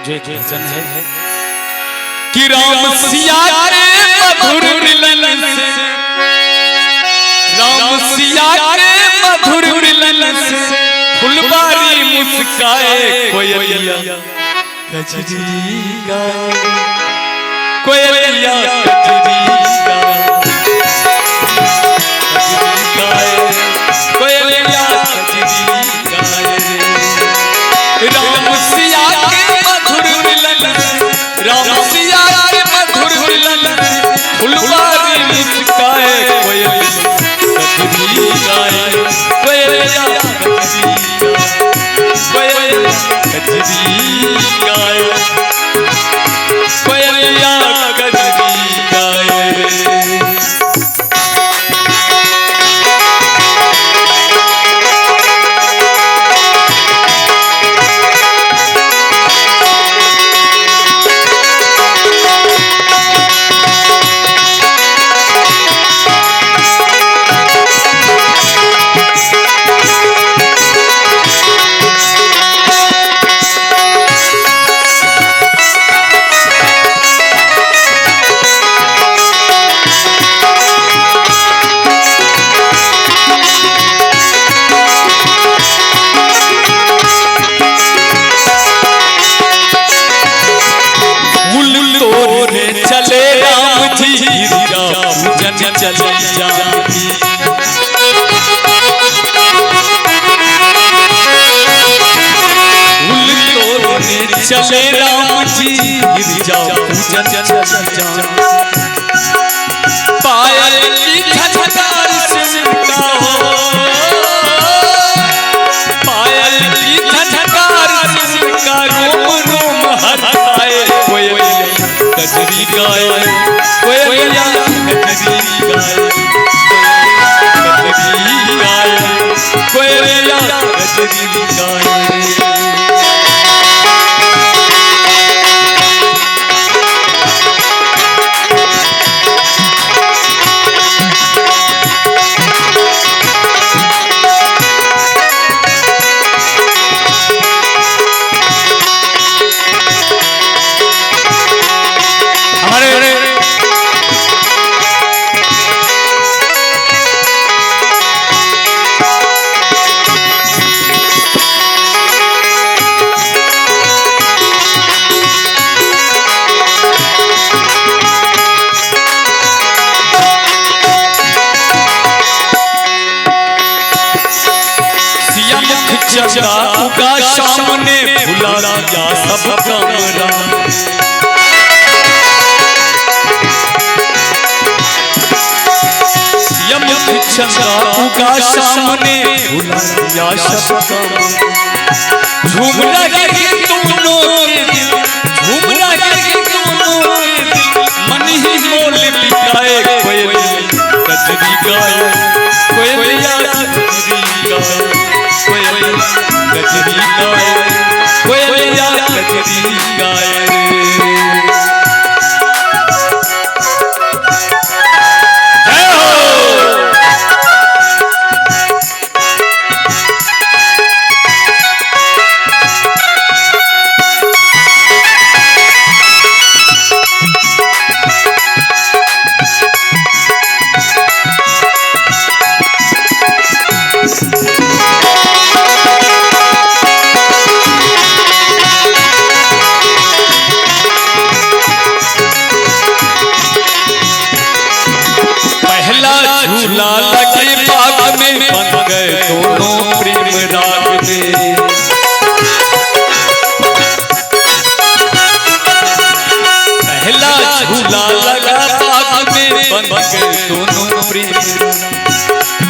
जो एक भजन है कि राम सिया के मधुर मिलन से, राम सिया के मधुर मिलन से फुलबारी मुस्काए कोयलिया कजरी गाए, कोयलिया कजरी गाए, कजरी गाए, कोयलिया कजरी गाए। राम सिया के मधुर मिलन से, राम सिया के मधुर मिलन से फुलबारी मुस्काए कोयलिया कजरी गाए, कोयलिया कजरी गाए, कोयलिया कजरी गाए, कोयलिया कजरी गाए। चले राम जी पूजन चले जानकी, फूल तोड़ने चले राम जी गिरजा पूजन चले जानकी। पायल की झनकार से उनका हो, पायल की झनकार से उनका रोम रोम हर्षाए कोयलिया कजरी गाए, कोयलिया कजरी गाए, कजरी गाए, कोयलिया कजरी गाए। चंदा उगा शाम ने भुला दिया सब कमरा, चंदा उगा शाम ने भुला दिया सब कमरा। झूम रहे दोनों के दिल, झूम रहे दोनों के दिल, मन ही मोल बिकाए कोयलिया कजरी गाए, कोयलिया कजरी गाए, कोयलिया कजरी गाए, कोयलिया कजरी गाए। जय हो। पहला झूला लगे बाग में, बन गए दोनों प्रेम राग में। पहला झूला लगा बाग में, बन गए दोनों प्रेम।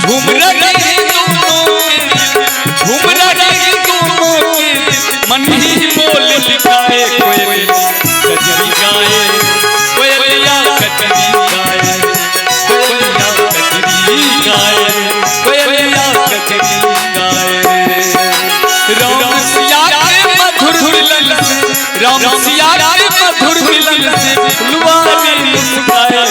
झूम रहे दोनों के दिल, झूम रहे दोनों के दिल, मन ही बोल लिखाए कोयलिया कजरी गाए, कोयलिया कजरी गाए, कोयलिया कजरी गाए, कोयलिया कजरी गाए। राम सिया के मधुर मिलन से, राम सिया के मधुर मिलन से फुलवारी मुस्काए